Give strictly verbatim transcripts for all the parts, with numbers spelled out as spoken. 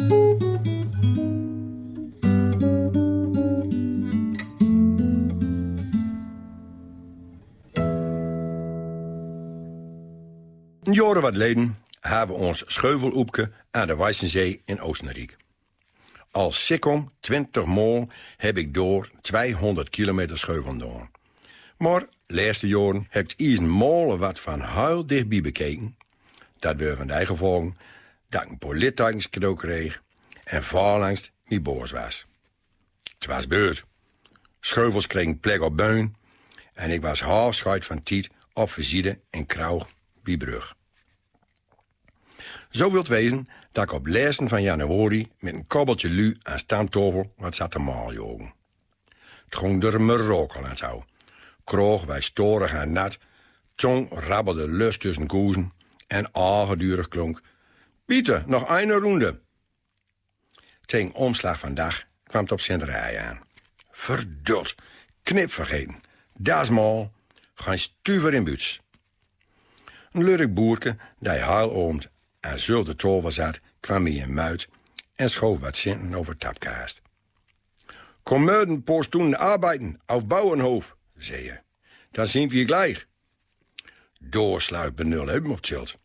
Een joare wat leden ha we ons scheuvelupke aan de Weissensee in Oostenriek. Al sikkom twintig maol heb ik door twihonderd kilometer scheuvel doon. Mar leste joaren heb ik 't ies en maol wat van huil dichtbie bekeken. Dat weur van de eigen volgen dat ik een poor litteikens cadeau kreeg en valangst mie boors was. 't Was beurt. Scheuvels kregen plek op beun en ik was half schuit van tied op verzide in kroog bie Brug. Zo wilt wezen dat ik op lesten van januari met een kobbeltje lu aan stamtafel wat zat te maoljogen. 't Gong der me rokel aan touw. Kroog wej storig en nat, tong rabbelde lust tussen koezen en algedurig klonk: "Bitte, nog eine Runde." Tegen omslag van dag kwam 't op Sint Rij aan. Verdot, knip vergeten, das maol, geen stuver in buuts. Een lurk boerke, die heil oomd aan zulde tafel zat, kwam mie in muit en schoof wat zinten over tapkaast. "Kom morgen een paar stunden arbeiden auf Bauernhof," zei hij. "Dan zien we gleich." Doorsluip benul hem op tilt.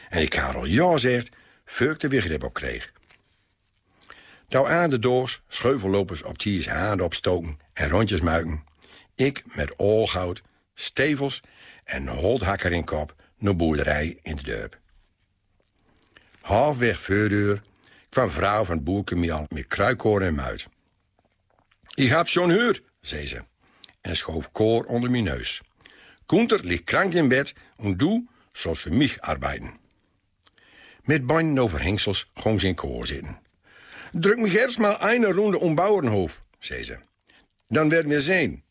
En ik had al ja zegd, veur ik de weer grip op kreeg. Touw aan de doors, scheuvellopers op ties haand opstoken en rondjes muiken. Ik met oolgoud, stevels en holdhakker in kop, naar boerderij in 't dörp. Halfweg veurdeur kwam vrouw van 't boerke mie al met kruikoor en muit. "Ik hab schon huurd," zei ze, en schoof koor onder mien neus. "Gunther ligt krank in bed en du sollst voor mich arbeiden." Met bein over hingsels gong ze in koor zitten. "Drück mich erst mal eine Runde um Bauernhof," zei ze. "Dan werden wir sehen."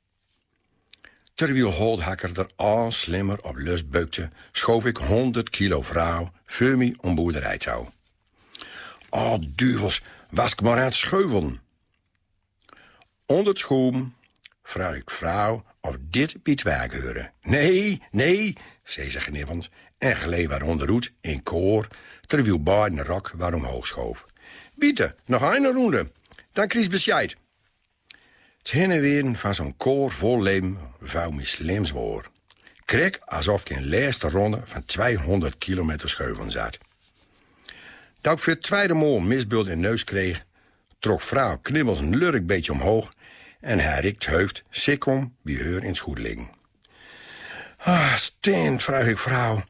Terwijl holdhakker der al slimmer op lust beukte, schoof ik honderd kilo vrouw veur mie om boerderij touw. "Al duvels, was ik maar aan 't scheuveln." Onder 't schoeven vroog ik vrouw of dit bie 't werk heurde. "Nee, nee," zei ze gniffend en gleed waar onderoet in koor, terwijl beiden rok waar omhoog schoof. "Bitte, noch eine Runde, dan kriegst Bescheid." 't Hinnenweren van zo'n koor vol leven vouw mie slim zwoor. Krek alsof ik in de leste ronde van tweehonderd kilometer scheuveln zat. Touw ik veur 't tweede maol misbult in neus kreeg, trok vrouw knibbels een lurk beetje omhoog en haar rik 't heuft sikkom bie heur in 't schoed liggen. "Ah, stint," vroog ik vrouw,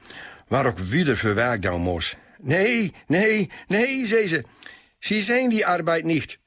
"waar ik wieder veur werk doon mos." "Nee, nee, nee," zei ze, "sie sehen die Arbeit nicht."